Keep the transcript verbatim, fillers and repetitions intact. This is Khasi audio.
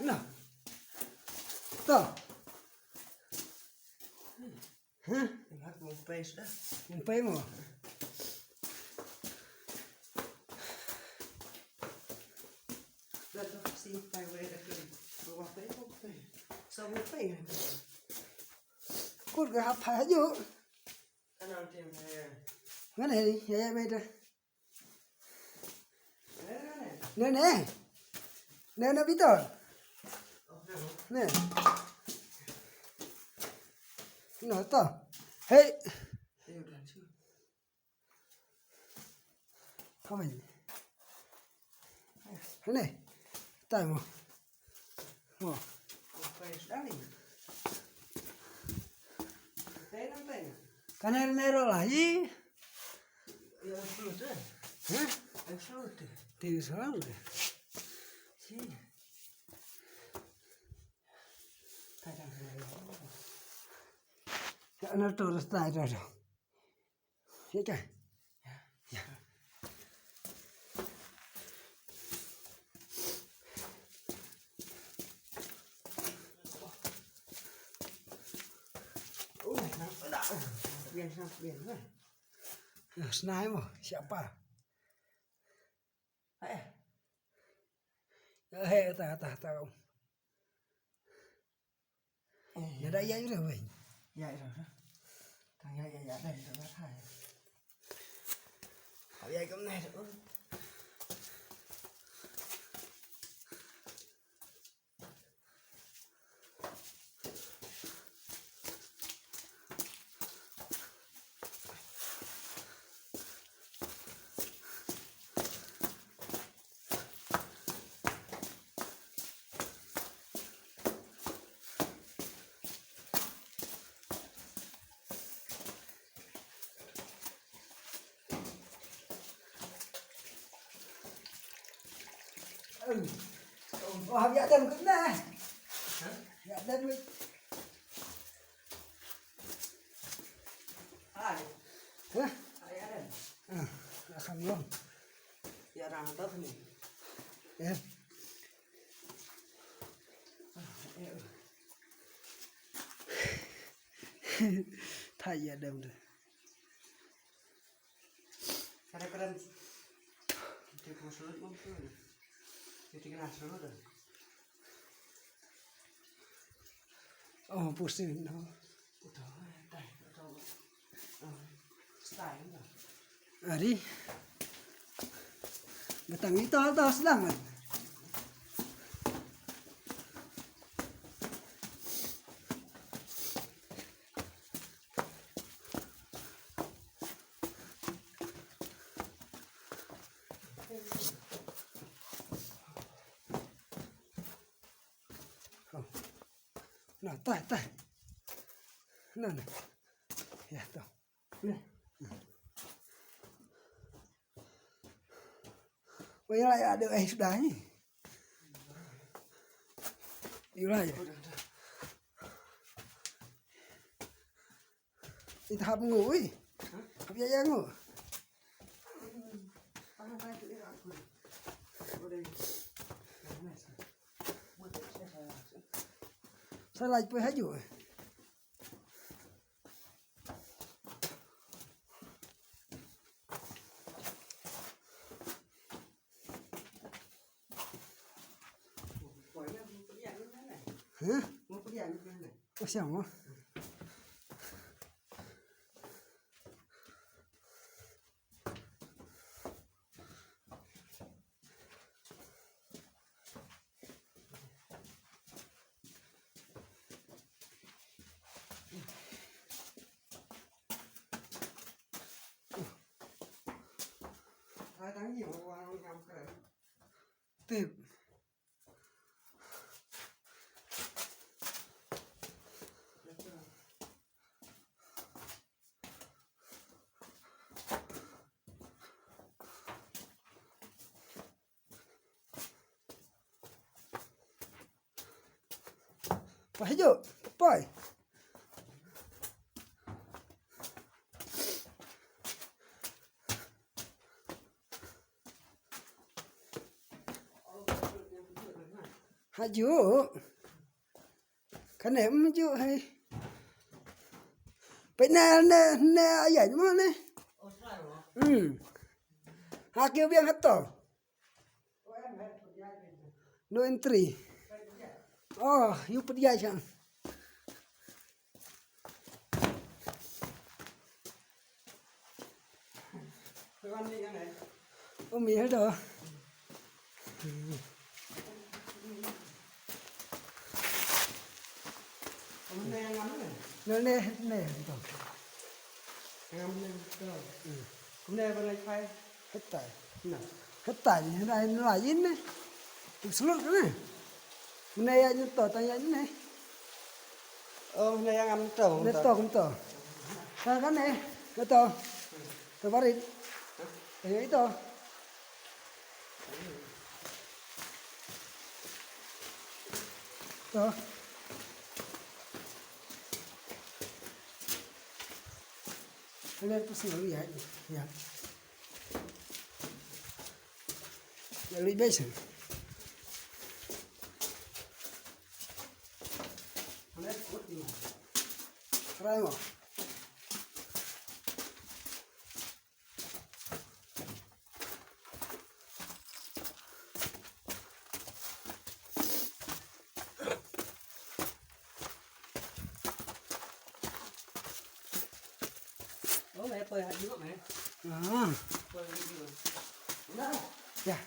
Na. To. Hah? Ym pei mo. Kut ka hap ha ju. Ngan hei, ya ya beta. Ne ne. Ne ne bita. Ne. No to. Hei. Come on. Ne. Tai mo. Mo. Kan ne ne ro la hi. Hah? Ti sa. Ya na to rasta to. Ya ka. Ya. Snai mo siapa? Eh, ta ta ta. Ïa da ïa ïa wei. Ïa ïa. Tang ïa ïa ïa da ïa da hai. Ïa ïa kam nai. Oh, hap ïa dem kut na. Ïa dem kut. Hai. Hah? Hai, ïa dem. Ah, ïa kam long. Ïa rang tau ni. Ïa. Thai ïa dem de. Kare kare. Kita pun sulut pun tu. Kita kena sulut dah. Oh, pusing no. Udah, dah, udah. Ah, style dah. Ari. Batang ito, ito, sedang kan? Na, tai, tai. Na, na. Ya, to. Na. Wei la ya de ai sudah ni. Yu la ya. Ita hap ngu wi. Hap ya ya ngu. Sa lai poi haju. Hah? Ko siang mo. Tip. Poi haju, poi. Aju. Kane maju hai. Pynne ne ne ayat mo ne. Hmm. Hakio biang hato. No entry. Oh, you put ya chang. Umi hello. Nol ne ne to. Ngam ne to. Kumne ba lai phai. Hetai. Na. Hetai ni na na yin ne. Tu selut ne. Mene ya ni to ta ya ni ne. Oh, ne yang am to. Ne to kum to. Ka ka ne. Ne to. To barit. Ayo ito. To. Ini tu sih ya. Ya. Ya lui besen. Try mo. Oh, me poi ha jingok me. Ah. Poi ha jingok. Ya.